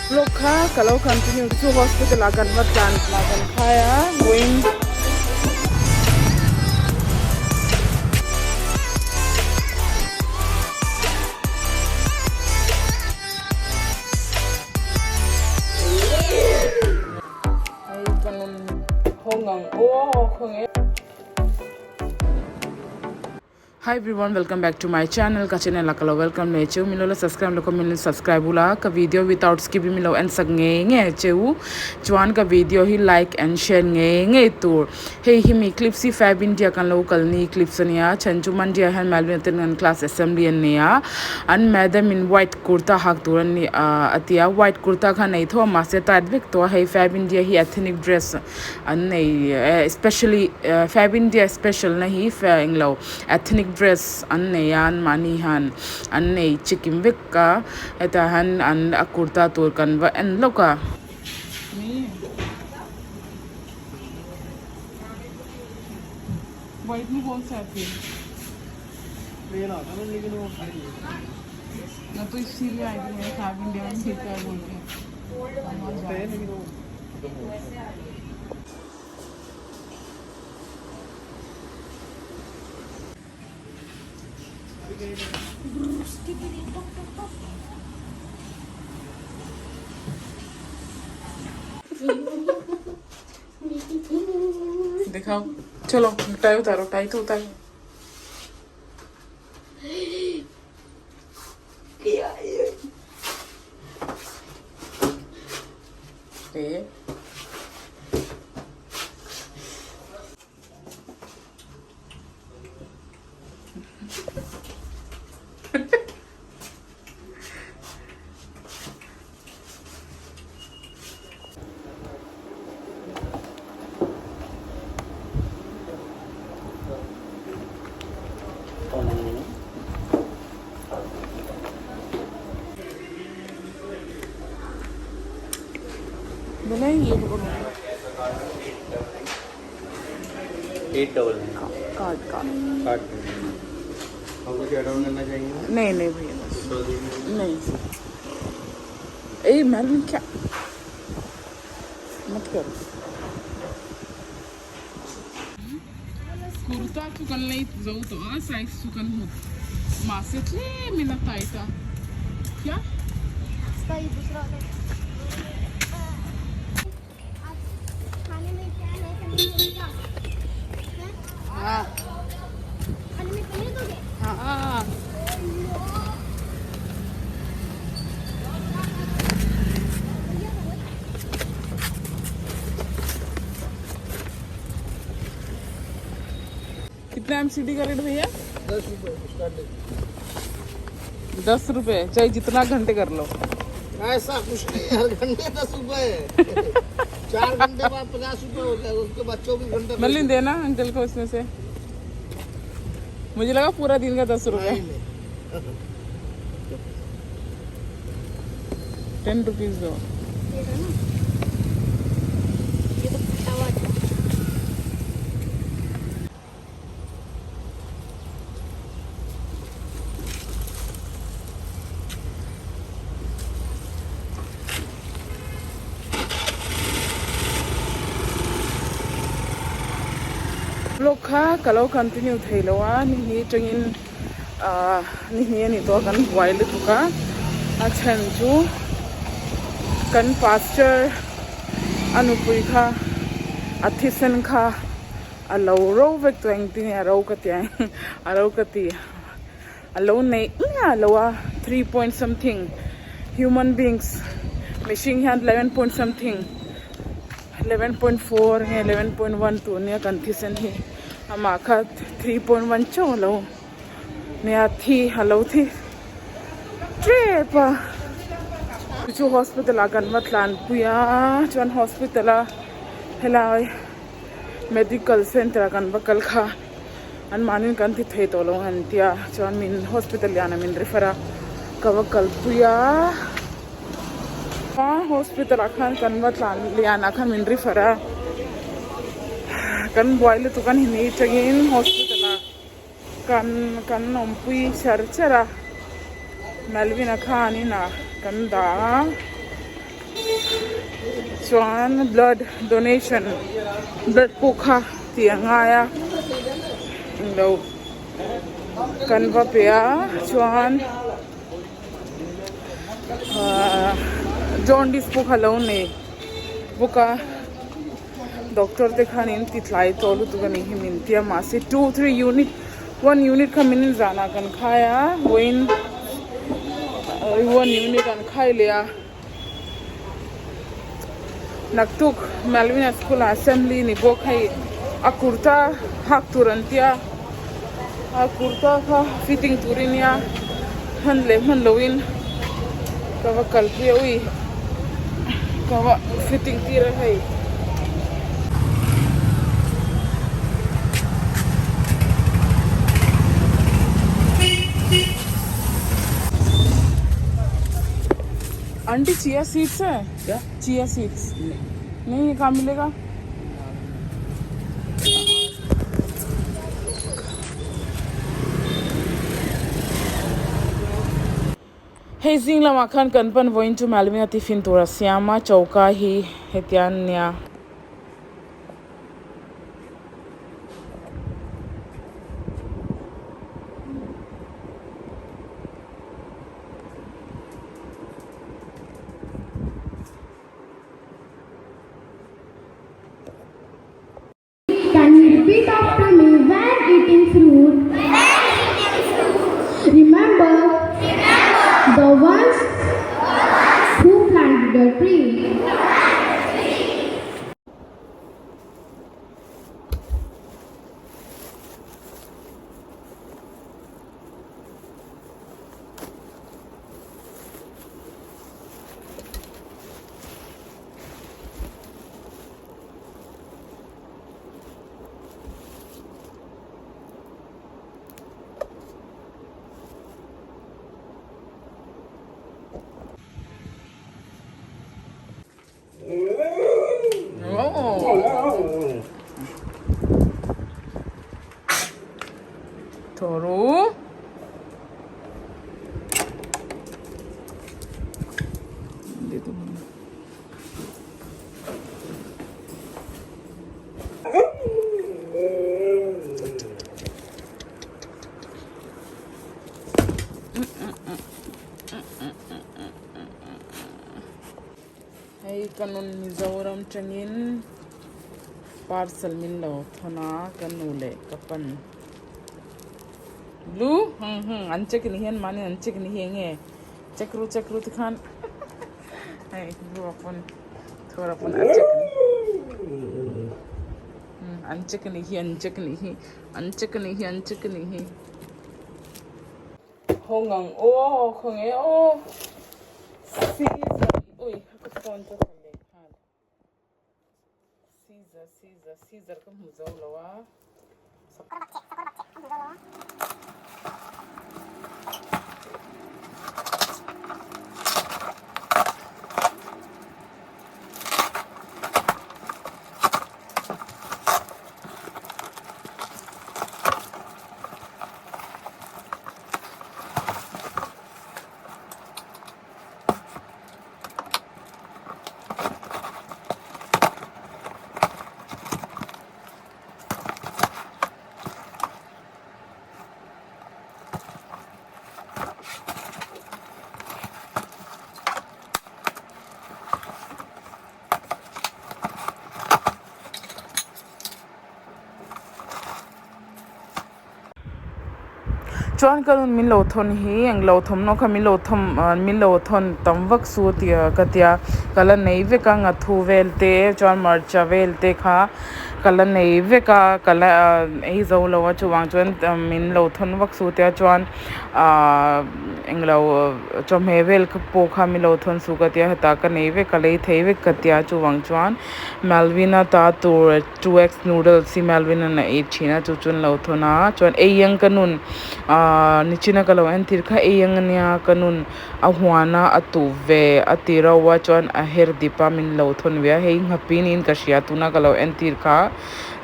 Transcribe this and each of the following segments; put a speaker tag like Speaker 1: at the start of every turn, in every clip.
Speaker 1: Vlog kha ka lo continue chu hospital ah kan va tlan kan khai a vawiin. Hei ka nun hawng ang aw khawnge. Hi everyone welcome back to my channel ka channel a ka lo welcome leh cheu min lo la subscribe lo ka min lo subscribe ula ka video without skip in min lo en sak ngei ngei cheu chuan ka video hi like and share ngei ngei tur hei hi mi clips hi fab india kan lo kal ni clips ania chhan chu monday ah hian malvina ten an class assembly an nei a an madam in white kurta hak tur an ni ah a ti a white kurta kha nei tho a mahse tight vek tawh a hei fab india hi ethnic dress an nei eh especially eh fab india special na hi englo ethnic dress an nei a an mahni hian an nei chikim vek a hetah hian an a kurta tur kan va en lawk a. White में कौन सा है फिर ना तो इसीलिए आई थी मैं फैब इंडिया में ठीक है बोल के दिखाओ चलो टाई उतारो टाई तो उतारो ए बनाएंगे
Speaker 2: eight double nine
Speaker 1: card card
Speaker 2: card और कुछ ऐड ऑन करना चाहेंगे
Speaker 1: नहीं नहीं भैया बस
Speaker 2: तो दीजिए
Speaker 1: नहीं ए मैडम क्या मत करो कुर्ता चुकन नहीं जाऊ तो साइज चुकन हो मासेतले मिला तायता क्या
Speaker 3: दूसरा खाने में क्या है पनीर दोगे
Speaker 1: हाँ
Speaker 3: खाने में पनीर दोगे
Speaker 1: हाँ कितना M C D का रेट भैया
Speaker 4: 10 रुपए स्टार्ट
Speaker 1: 10 रुपये चाहे जितना घंटे कर लो
Speaker 4: ऐसा कुछ नहीं हर घंटे 10 रुपए 4 घंटे बाद 50 रुपए हो जाएगा उसके बाद 24 घंटे
Speaker 1: मलिन देना अंकल को उसमें से मुझे लगा पूरा दिन का 10 रुपये।
Speaker 4: नहीं, नहीं।
Speaker 1: 10 रुपीज़ दो।
Speaker 3: ये था ना ये तो फटा हुआ था।
Speaker 1: Vlog kha ka lo continue thei lo a ni hi tangin ah ni hi ani to kan buai lutuk a a chhan chu kan pastor a nupui kha a thisen kha a lo ro vek tawh engtin nge a ro ka ti ang a ro ka ti a lo neih nge lo a 3 point something human beings mihring hian 11 point something 11.4 nge 11.1 tur nia kan thisen hi amah kha 3.1 chauh a lo. Nia thi a lo thi tep a chu hospital ah kan va tlanpui a chuan hospital a helai medical center ah kan va kal kha an mahni kan ti thei tawh lo an tia chuan min hospital lian ah min refer a ka va kalpui a hospital ah khan kan va tlan lian ah khan min refer a kan buai lutuk a ni ni tangin hospital ah. Kan kan awmpui chher chher a, Melvin a khan inah kan dah a, chuan blood donation blood puk kha tih a ngai a, englo kan va pe a chuan ahh jaundice pawh kha lo nei bawk a. Doctor te khan in ti tlai tawh lutuk a nih hi min tia mahse 2 3 unit 1 unit kha min zanah kan khai a vawiin 1 unit an khai leh a naktuk Malvina school ah assembly ni bawk hei a kurta hak tur an tia a kurta kha fitting tur a nia hman leh hman loin ka va kalpui a ui. Ka va fitting tir a hei. Aunty chia seeds है
Speaker 4: क्या
Speaker 1: chia seeds नहीं कहाँ मिलेगा Hei zing lamah khan kan pan vawiin chu Malvina tiffin tur a siam a, choka hi hetiang a nia.
Speaker 3: Can you repeat after me when eating fruit? Remember, the ones who planted the tree.
Speaker 1: Toru. Dito muna. Hei ka nun Mizoram tangin parcel min lo thawn a ka nu leh ka pan Blue hum hum an check ni hian mahni an check ni hi enge check ru check ru tikhan hei blue ah pawn thur ah pawn a check ni an check ni hi an check ni hi an check ni hi an check ni hi hawng ang aw khawnge aw season ui ka phone chu ka leh nghal Caesar Caesar Caesar ka hmu zo lo a. Chuan ka nun min lo thawn hi eng lo thawmhnaw kha min lo thawm min lo thawn tam vak su tia ka tia ka la nei vek a ngathu vel te chuan hmarcha vel te kha. ka la nei vek a ka la ei zo lo a chuvang chuan min lo thawn vak su tia chuan ahh englo chawhmeh vel kha pawh kha min lo thawn suh ka tia hetah ka nei vek ka lei thei vek ka tia chuvang chuan Melvin-a ta tur two x noodles hi Melvin-a'n a ei thin a chu chu an lo thawn a chuan ei ang ka nun ahh nichina ka lo entir kha ei ang ania ka nun a huan a a tuh ve a ti reuh a chuan a her dip a min lo thawn ve a hei nghapih niin ka hria tuna ka lo entir kha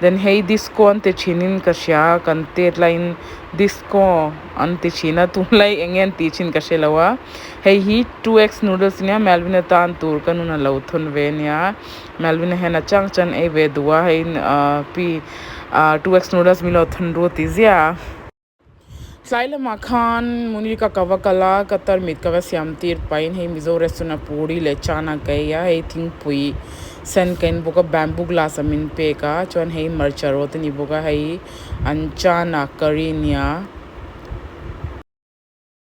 Speaker 1: then hei disco an ti thin in ka hria kan tet laiin disco an ti thin a tunlai eng nge an tih thin ka hre lo a hei hi two x noodles ania Melvin atan tur ka nun a lo thawn ve ania Melvin a hian a chang chan ei ve duh a hei ah pi ah two x noodles min lo thawn ru ti ziah a. Tlai lamah khan Munir ka ka va kal a, ka tarmit ka va siam tir pahin hei Mizo restaurant a puri leh chana ka ei a, hei thingpui sen ka en bawk a, bamboo glass a min pek a, chuan hei hmarcha rawt a ni bawk a, hei an chana curry nia.